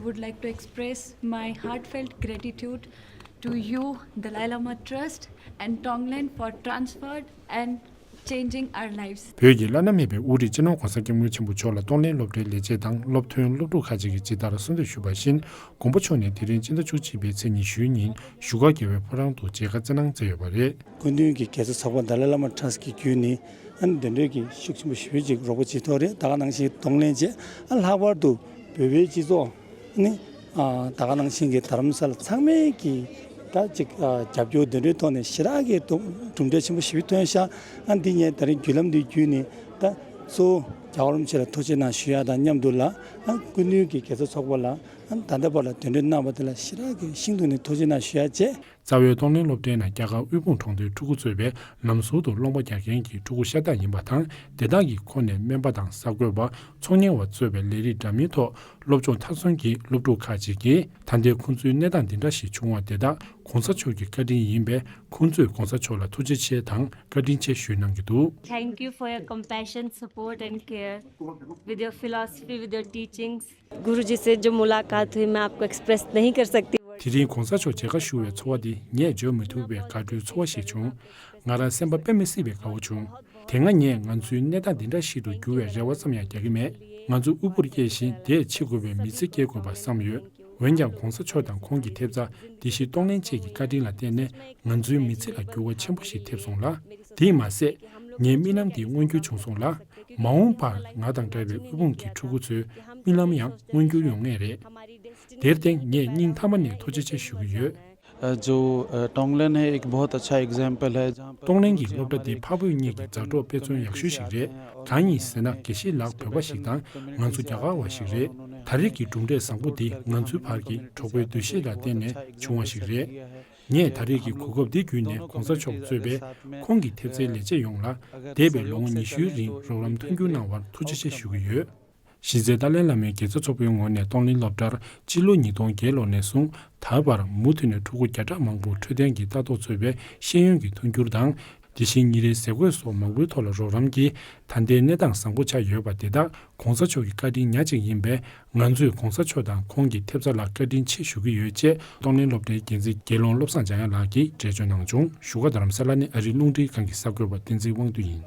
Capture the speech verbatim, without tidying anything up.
Would like to express my heartfelt gratitude to you, Dalai Lama Trust, and Tonglen for transferred and changing our lives. བོད་ཀྱི་བླ་ན་མེད་པའི་དབུ་ཁྲིད་སྤྱི་ནོར་༧གོང་ས་༧སྐྱབས་མགོན་ཆེན་པོ་མཆོག་ལ་གཏོང་ལེན་སློབ་གྲྭའི་ལས་བྱེད་དང་སློབ་ཐོན་སློབ་ཕྲུག་ཁག་ཅིག་གིས་ཇི་ལྟར་གསོལ་འདེབས་ཞུས་པར་བཞིན། དགོངས་པ་མཆོག་ནས་དེ་རིང་སྤྱི་ཟླ་བཅུ་གཅིག་པའི་ཚེས་ཉི་ཤུའི་ཉིན་བཞུགས་སྒར་རྒྱལ་བའི་ཕོ་བྲང་དུ་མཇལ་ཁ་བསྩལ་གནང་མཛད་ཡོད་པ་རེད། སྐུ་མདུན་གྱི་རྒྱལ་ཚབ་ཚོགས་པ་Dalai Lama Trust གི་བརྒྱུད་ནས་ཨ་ནི་འདི་འདྲའི་གི་ཤུགས་ཆེན་པོ་ཞེ་པོ་ཅིག་རོགས་པ་བྱེད་ཐུབ་རེད། ད་ག་ནང་བཞིན་གཏོང་ལེན་བྱས། ཨ་ལྷག་པར་དུ་བོད་པའི་སྤྱི་ཚོགས་ནི་ཨ་ད་ག་ནང་བཞིན་གྱི་རྡ་རམ་ས་ལ་ཚང་མས་ཀྱི་ད་ཅིག་ཨ་རྒྱབ་སྐྱོར་འདི་འདྲའི་ཐོག་ནས་ཞེ་དྲག་གི་གྲུབ་འབྲས་ཆེན་པོ་ཞེ་པོ་ཐོན་ཤག་ཨ་འདི་ངས་ད་རིང་བརྒྱུད་ལམ་འདི་བརྒྱུད་ནས་ད་གཙོ་བོ་རྒྱལ་བ་རིན་པོ་ཆེ་ལ་ཐུགས་རྗེ་གནང་ཞུ་ཡ་དང་མཉམ་དུ་ལ། ཨ་སྐུ་མདུན་གྱི་རྒྱལ་ཚབ་ཚོགས་པ་ལ་ཨ་ད་ལྟ་བར་ལ་གདན་འདྲེན་གནང་བ་དེ་ལ་ཞེ་དྲག་གི་ཤིན་ཏུ་ནས་ཐུགས་རྗེ་གནང་ཞུ་ཡ་བྱས། རྩ་བའི་གཏོང་ལེན་སློབ་གྲྭའི་ནང་རྒྱ་གར་དབུལ་ཕོངས་གྲོང་སྡེའི་ཕྲུ་གུ་གཙོས་པའི་ལམ་ཟུར་དུ་སློབ་མ་རྒྱག་མཁན་གྱི་ཕྲུ་གུ་ཤ་སྟག་ཡིན་པ་དང་། དེ་དག་གི་ཁོངས་ནས་སྨན་པ་དང་གསར་འགོད་པ། ཚོང་གཉེར་བ་གཙོས་པའི་ལས་རིགས་འདྲ་མིན་ཐོག་སློབ་སྦྱོང་མཐར་སོན་གྱི་སློབ་ཕྲུག་ཁག་ཅིག་གིས། ད་ལྟའི་ཁོང་ཚོའི་གནས་སྟངས་འདི་འདྲ་ཞིག་བྱུང་བ་དེ་དག་གོང་ས་མཆོག་གི་བཀའ་དྲིན་ཡིན་པས། ཁོང་ཚོས་གོང་ས་མཆོག་ལ་ཐུགས་རྗེ་ཆེ་དང་བཀའ་དྲིན་ཆེ་ཞུས་གནང་གི་འདུག། Thank you for your compassion, support and care, with your philosophy, with your teachings. गुरु जी से जो मुलाकात हुई, मैं आपको एक्सप्रेस नहीं कर सकती। དེ་རིང་གོང་ས་མཆོག་མཇལ་ཁ་ཞུ་བའི་ཚོར་བ་འདི་ངས་བརྗོད་མི་ཐུབ་པའི་དགའ་སྤྲོའི་ཚོར་བ་ཞིག་བྱུང་། ང་རང་སེམས་པ་དཔེ་མི་སྲིད་པའི་དགའ་བོ་བྱུང་། དེ་སྔ་ངས་ང་ཚོའི་གནས་སྟངས་འདི་འདྲ་ཞིག་ཏུ་འགྱུར་བའི་རེ་བ་ཙམ་ཡང་རྒྱག་གི་མེད། ང་ཚོ་དབུལ་པོར་སྐྱེས་ཤིང་དེས་འཆི་དགོས་པའི་མི་ཚེ་སྐྱེལ་དགོས་པ་བསམ་ཡོད། འོན་ཀྱང་གོང་ས་མཆོག་དང་ཁོང་གི་ཐེབས་རྩ་བདེ་སྐྱིད་གཏོང་ལེན་བཅས་ཀྱི་བཀའ་དྲིན་ལ་བརྟེན་ནས་ང་ཚོའི་མི་ཚེ་ལ་འགྱུར་བ་ཆེན་པོ་ཞིག་ཐེབས་སོང་ལ། དེས་མ་ཟད། ངའི་རྨི་ལམ་འདི་མངོན་འགྱུར་བྱུང་སོང་ལ། མ་འོངས་པར་ང་དང་འདྲ་བའི་དབུལ་ཕོངས་ཀྱི་ཕྲུ་གུ་ཚོའི་རྨི་ལམ་ཡང་མངོན་འགྱུར་ཡོང་ངེས་རེད། དེར་བརྟེན་ངས་སྙིང་ཐག་པ་ནས་ཐུགས་རྗེ་ཆེ་ཞུ་གི་ཡོད། अ, जो अ, टोंगलेन है, एक बहुत अच्छा एग्जाम्पल है, जहाँ पर གཏོང་ལེན་གྱི་སློབ་གྲྭ་འདི་འཕགས་བོད་གཉིས་ཀྱི་མཛའ་གྲོགས་དཔེ་མཚོན་ཡག་ཤོས་ཤིག་རེད། གང་ཡིན་ཟེར་ན། དགེ་བཤེས་ལགས་བོད་པ་ཞིག་དང་། ང་ཚོ་རྒྱ་གར་བ་ཞིག་རེད། ད་རེས་ཀྱི་གྲུབ་འབྲས་བཟང་པོ་འདི་ང་ཚོའི་བར་གྱི་གྲོགས་པོའི་འདུ་ཤེས་ལ་བརྟེན་ནས་བྱུང་བ་ཞིག་རེད། ངས་ད་རེས་ཀྱི་གོ་སྐབས་འདི་བརྒྱུད་ནས་གོང་ས་མཆོག་གཙོས་པའི་ཁོང་གི་ཐེབས་རྩའི་ལས་བྱེད་ཡོངས་ལ་འདས་པའི་ལོ་ངོ་ཉི་ཤུའི་རིང་རོགས་རམ་མཐུན་འགྱུར་གནང་བར་ཐུགས་རྗེ་ཆེ་ཞུ་གི་ཡོད། གཞི་རྩའི་ཏཱ་ལའི་བླ་མའི་དགེ་རྩ་ཚོགས་པའི་ངོས་ནས་གཏོང་ལེན་སློབ་གྲྭར་སྤྱི་ལོ་ཉིས་སྟོང་བརྒྱད་ལོ་ནས་བཟུང་ད་བར་མུ་མཐུད་ནས་ཕྲུ་གུ་བརྒྱ་ཕྲག་མང་པོར་འཕྲོད་བསྟེན་གྱི་ལྟ་རྟོག་གཙོས་པའི་ཤེས་ཡོན་གྱི་མཐུན་འགྱུར་དང་། དེ་བཞིན་ཉིན་རེའི་ཟས་གོས་སོགས་མང་པོའི་ཐོག་ལ་རོགས་རམ་གྱིས་ད་ལྟའི་གནས་སྟངས་བཟང་པོ་ཆགས་ཡོད་པ་དེ་དག་གོང་ས་མཆོག་གི་བཀའ་དྲིན་ཉག་གཅིག་ཡིན་པས། ང་ཚོས་གོང་ས་མཆོག་དང་ཁོང་གི་ཐེབས་རྩ་ལ་བཀའ་དྲིན་ཆེ་ཞུ་གི་ཡོད་ཅེས་གཏོང་ལེན་སློབ་གྲྭའི་འགན་འཛིན་དགེ་སློང་བློ་བཟང་འཇམ་དབྱངས་ལགས་ཀྱིས་འགྲེལ་བརྗོད་གནང་བྱུང་། བཞུགས་སྒར་རྡ་རམ་ས་ལ་ནས་ཨ་རིའི་རླུང་འཕྲིན་ཁང་གི་གསར་འགོད་པ་བསྟན་འཛིན་དབང་འདུས་ཡིན།